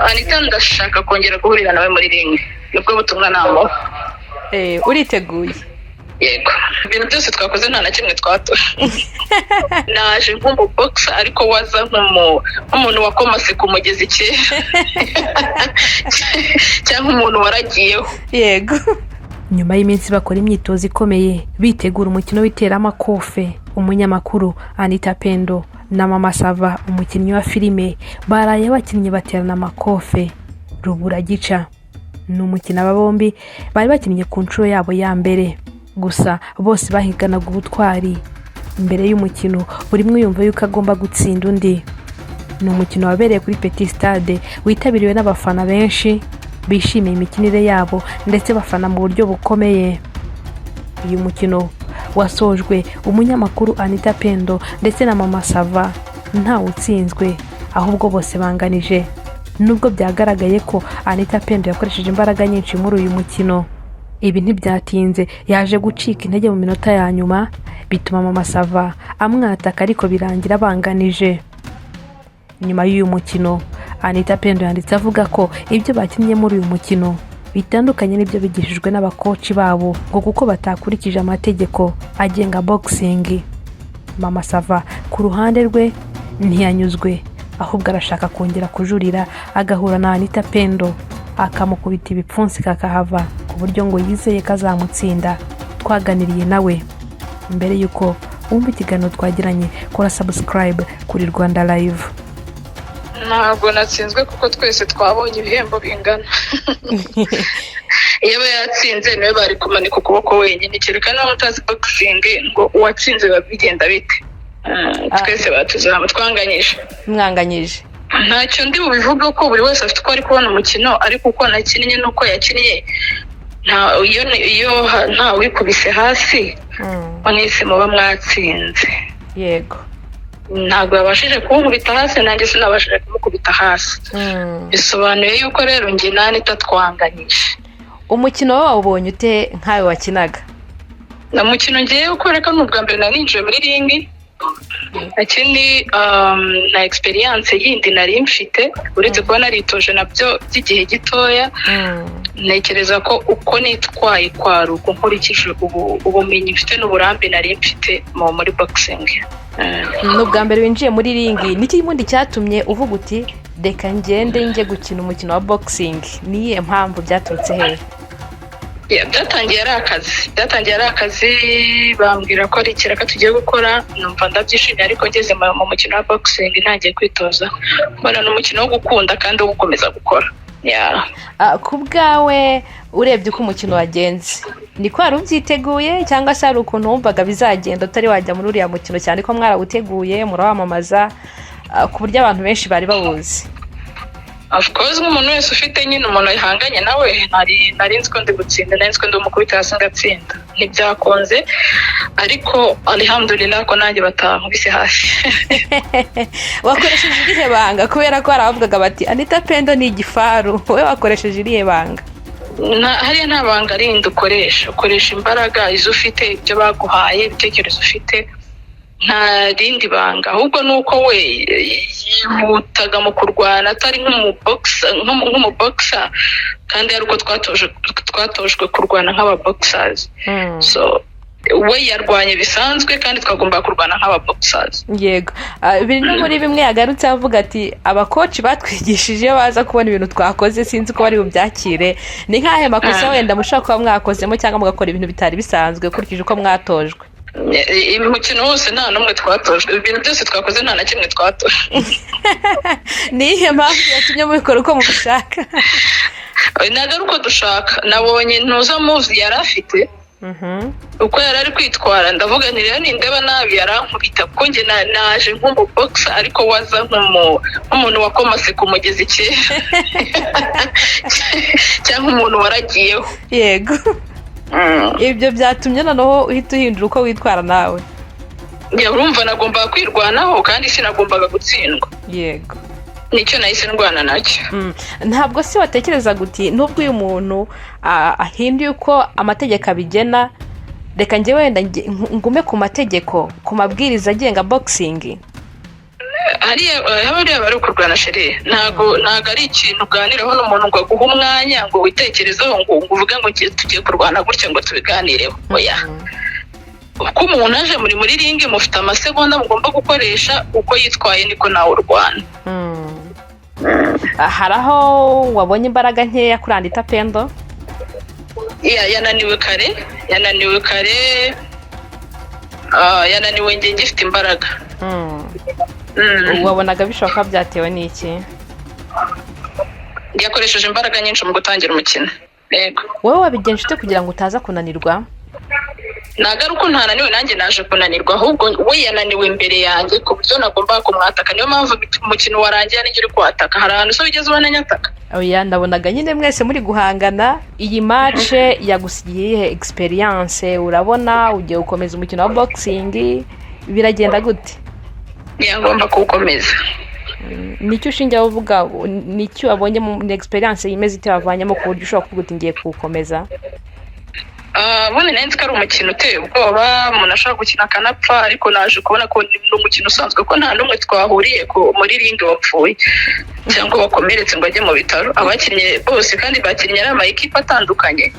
Anita, ndashaka kongera guhurira nawe muri ring, nibwo butumwa namuha. Uriteguye? Yego, ibintu byose twakoze nta na kimwe twatora. Naje nk'umubogisa, ariko waza nk'umuntu wakomase ku mugezi kera cyangwa umuntu waragiyeho. Yego. Nyuma y'iminsi bakora imyitozo ikomeye bitegura umukino w'iteramakofe, umunyamakuru Anita Pendo na Mama Sava, umukinnyi wa filime, baraye bakinnye baterana amakofe rubura gica. Ni umukino aba bombi bari bakinnye ku nshuro yabo ya mbere, gusa bose bahiganaga ubutwari. Mbere y'umukino buri umwe yumva yuko agomba gutsinda undi. Ni umukino wabereye kuri Petit Stade, witabiriwe n'abafana benshi bishimiye imikinire yabo ndetse bafana mu buryo bukomeye. Uyu mukino wasojwe umunyamakuru Anita Pendo ndetse na Mama Sava ntawe utsinzwe, ahubwo bose banganije, nubwo byagaragaye ko Anita Pendo yakoresheje imbaraga nyinshi muri uyu mukino. Ibi ntibyatinze, yaje gucika intege mu minota ya nyuma, bituma Mama Sava amwataka, ariko birangira banganije. Nyuma y'uyu mukino, Anita Pendo yanditse avuga ko ibyo bakinnye muri uyu mukino bitandukanye n'ibyo bigishijwe n'abakoci babo, ngo kuko batakurikije amategeko agenga boxing. Mama Sava ku ruhande rwe ntiyanyuzwe, ahubwo arashaka kongera kujurira agahura na Anita Pendo, akamukubita ibipfunsi kakahava, ku buryo ngo yizeye ko azamutsinda. Twaganiriye nawe. Mbere y'uko wumva ikiganiro twagiranye, kora subscribe kuri Rwanda Live. Ntabwo natsinzwe kuko twese twabonye ibihembo bingana. Iyo aba yatsinze niwe bari kumanika ukuboko wenyine, kereka niba mutazi boxing ngo uwatsinze biba bigenda bite. Twese batuzamu twanganyije. Mwanganyije. Ntacyo ndi bubivuge ko buri wese afite uko ari kubona umukino, ariko uko nakinnye n'uko yakinnye, nta iyo nta wikubise hasi, mwese muba mwatsinze. Ntabwo yabashije kunkubita hasi, nanjye sinabashije kumukubita hasi. Bisobanuye yuko rero njye na Anita twanganyije. Umukino wowe wawubonye ute nkawe wakinaga? Na mukino ngewe kubera ko ni ubwa mbere nari ninjiye muri ring, ikindi na experience yindi nari mfite uretse kuba naritoje nabyo by'igihe gitoya, ntekereza ko uko nitwaye kwari uko nkurikije ubumenyi mfite n'uburambe nari mfite muri boxing. Ni ubwa mbere winjiye muri ring. Niki bundi cyatumye uvuga uti: "Reka ngende njye gukina umukino wa boxing"? Ni iyihe mpamvu, byaturutse hehe? Yeah, byatangiye ari akazi, bambwira ko ari ikiraka tugiye gukora, numva ndabyishimiye, ariko ngeze mu mukino wa boxing ntangiye kwitoza, mbona ni umukino wo gukunda kandi wo gukomeza gukora. Yeah. Ku bwawe, urebye uko umukino wagenze, niko wari ubyiteguye cyangwa se hari ukuntu wumvaga bizagenda utari wajya muri uriya mukino, cyane ko mwarawuteguye murawamamaza ku buryo abantu benshi bari bawuzi? Of course, nk'umuntu wese ufite nyine umuntu yahanganye nawe, nari nzi ko ndi gutsinda, nari nzi ko ndi umukubita hasi ngatsinda. Ntibyakunze, ariko alhamdulillah ko nanjye batankubise hasi. Wakoresheje irihe banga? Kubera ko hari abavugaga bati: "Anita Pendo ni igifaru." Wowe wakoresheje irihe banga? Hariya nta banga rindi ukoresha, ukoresha imbaraga izo ufite, ibyo baguhaye, ibitekerezo ufite, nta rindi banga. Ahubwo ni uko we yihutaga mu kurwana atari nk'umubogisa, kandi ari uko twatojwe kurwana nk'ababoxers. So we yarwanye bisanzwe kandi twagomba kurwana nk'ababoxers. Yego. Biri no muri bimwe yagarutse avuga ati: "Abakoci batwigishije, iyo baza kubona ibintu twakoze, sinzi ko bari bubyakire." Ni nk'ahe makosa wenda mushobora kuba mwakozemo cyangwa mugakora ibintu bitari bisanzwe ukurikije uko mwatojwe? Umukino wose nta n'umwe twatojwe. Ibintu byose twakoze nta na kimwe twatojwe. Ni iyihe mpamvu yatumye mubikora uko mubishaka? Ntabwo ari uko dushaka. Nabonye ntuza muzi yari afite uko yari ari kwitwara, ndavuga nti: "Rero nindeba nabi yarankubita," kuko njye naje nk'umubogisa, ariko waza nk'umuntu wakomase ku mugezi kera cyangwa umuntu waragiyeho. Yego, ibyo byatumye noneho uhita uhindura uko witwara nawe. Njye urumva nagombaga kwirwanaho kandi sinagombaga gutsindwa. Nicyo nahise ndwana nacyo. Ntabwo se watekerezaga uti: "Nubwo uyu muntu ahinduye uko amategeko abigena, reka njye wenda ngume ku mategeko, ku mabwiriza agenga boxing"? Hariya hariya bari kurwana, chérie. Ntabwo ari ikintu uganiraho n'umuntu ngo aguhe umwanya ngo witekerezeho, ngo uvuge ngo tugiye kurwana gutya, ngo tubiganireho. Oya, uko umuntu aje muri ring, mufite amasegonda mugomba gukoresha. Uko yitwaye niko nawe urwana. Hari aho wabonye imbaraga nkeya kuri Anita Pendo? Yananiwe kare, yananiwe kare. Yananiwe njye ngifite imbaraga. Wabonaga bishobora kuba byatewe n'iki? Yakoresheje imbaraga nyinshi mu gutangira umukino, yego. Wowe wabigenje ute kugira ngo utaza kunanirwa? Ntabwo ari uko ntananiwe, nanjye naje kunanirwa, ahubwo we yananiwe imbere yanjye ku buryo nagombaga kumwataka. Niyo mpamvu umukino warangiye ninjye uri kuwataka. Hari ahantu se wigeze ubona nyataka? Oya, ndabonaga nyine mwese muri guhangana. Iyi match yagusigiye iyihe experience? Urabona ugiye gukomeza umukino wa boxing, biragenda gute? Ngomba kuwukomeza. Nicyo ushingira uvuga? Nicyo wabonye mu experience imeze ite wavanyemo ku buryo ushobora kuvuga uti ngiye kuwukomeza? Ubundi nari nzi ko ari umukino uteye ubwoba, umuntu ashobora gukina akanapfa, ariko naje kubona ko ni umukino usanzwe, ko nta n'umwe twahuriye muri ring wapfuye cyangwa wakomeretse ngo ajye mu bitaro. Abakinnye bose kandi bakinnye ari ama ekipe atandukanye.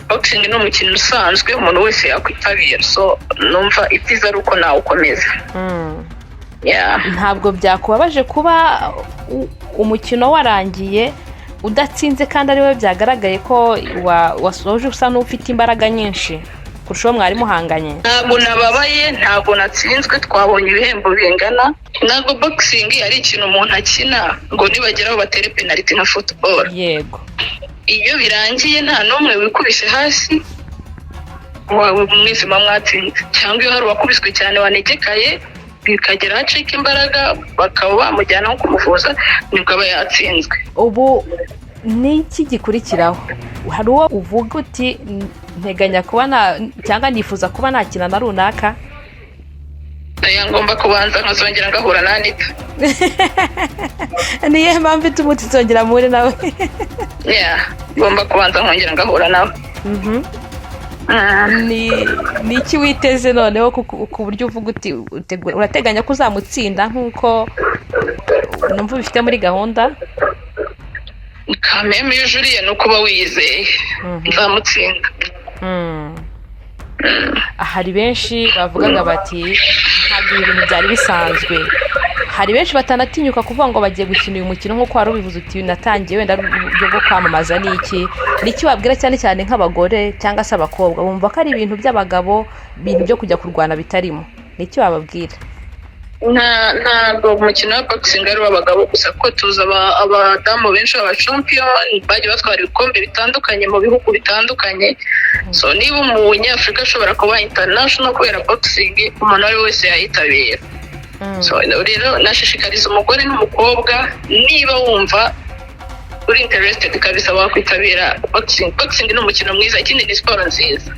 Boxing ni umukino usanzwe umuntu wese yakwitabira, so numva ibyiza ari uko nawukomeza. Yeah. Ntabwo byakubabaje kuba umukino warangiye udatsinze, kandi ari we byagaragaye ko wasoje usa n'ufite imbaraga nyinshi kurusha uwo mwari muhanganye? Ntabwo nababaye, ntabwo natsinzwe, twabonye ibihembo bingana. Ntabwo boxing ari ikintu umuntu akina ngo nibageraho batere penaliti nka football. Iyo birangiye nta n'umwe wikubise hasi, wawe mwese muba mwatsinze, cyangwa iyo hari uwakubiswe cyane wanegekaye bikagera aho acika imbaraga, bakaba bamujyana nko kumuvuza, nibwo aba yatsinzwe. Ubu ni iki gikurikiraho? Hari uwo uvuga uti nteganya kuba na cyangwa nifuza kuba nakina na runaka? Aya, ngomba kubanza nkazongera ngahura na Anita. Niyo mpamvu ituma utizongera muhure nawe? Yeah, ngomba kubanza nkongera ngahura nawe. Ni iki witeze noneho ku buryo uvuga uti urateganya ko uzamutsinda nk'uko numva ubifite muri gahunda? Kameme, iyo ujuriye ni ukuba wiyizeye. Nzamutsinda. Hari benshi bavugaga bati ntabwo ibi bintu byari bisanzwe. Hari benshi batanatinyuka kuvuga ngo bagiye gukina uyu mukino, nk'uko wari ubivuze uti natangiye wenda ari uburyo bwo kwamamaza. Ni iki niki wabwira cyane cyane nk'abagore cyangwa se abakobwa bumva ko ari ibintu by'abagabo, ibintu byo kujya kurwana bitarimo? Ni iki wababwira? Ntabwo umukino wa boxing ari uw'abagabo gusa, kuko tuzi abadamu benshi b'abachampion bagiye batwara ibikombe bitandukanye mu bihugu bitandukanye. So niba umunyafurika ashobora kuba international kubera boxing, umuntu uwo ari we wese yayitabira. So rero nashishikariza umugore n'umukobwa, niba wumva uri interested kabisa, wakwitabira boxing. Boxing ni umukino mwiza, ikindi ni siporo nziza.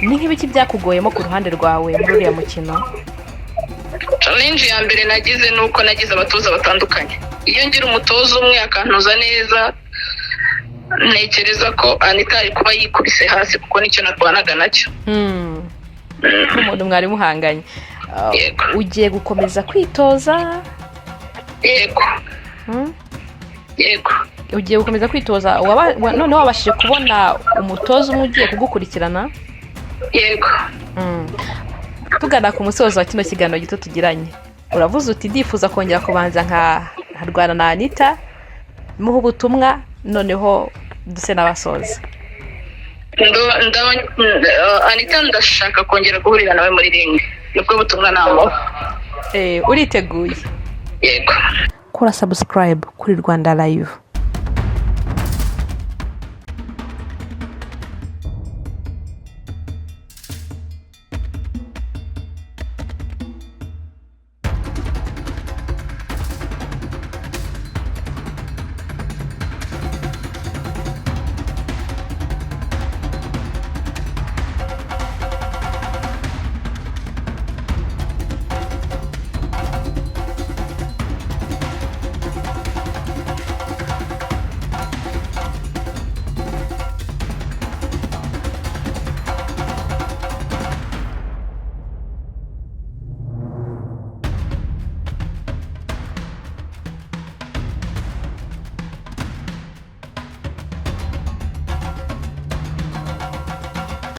Ni nk'ibiki byakugoyemo ku ruhande rwawe muri uriya mukino? Challenge ya mbere nagize ni uko nagize abatoza batandukanye. Iyo ngira umutoza umwe akantoza neza, ntekereza ko Anita ari kuba yikubise hasi, kuko nicyo narwanaga nacyo. Nk'umuntu mwari muhanganye. Yego. Ugiye gukomeza kwitoza? Yego. Yego. Ugiye gukomeza kwitoza. Noneho wabashije kubona umutoza umwe ugiye kugukurikirana? Yego. Tugana ku musozo wa kino kiganiro gito tugiranye, uravuze uti ndifuza kongera kubanza nkarwana na Anita. Muhe ubutumwa noneho duse n'abasoza. Anita ndashaka kongera guhurira nawe muri ring, nibwo butumwa namuha. Uriteguye? Yego. Kora subscribe kuri Rwanda Live.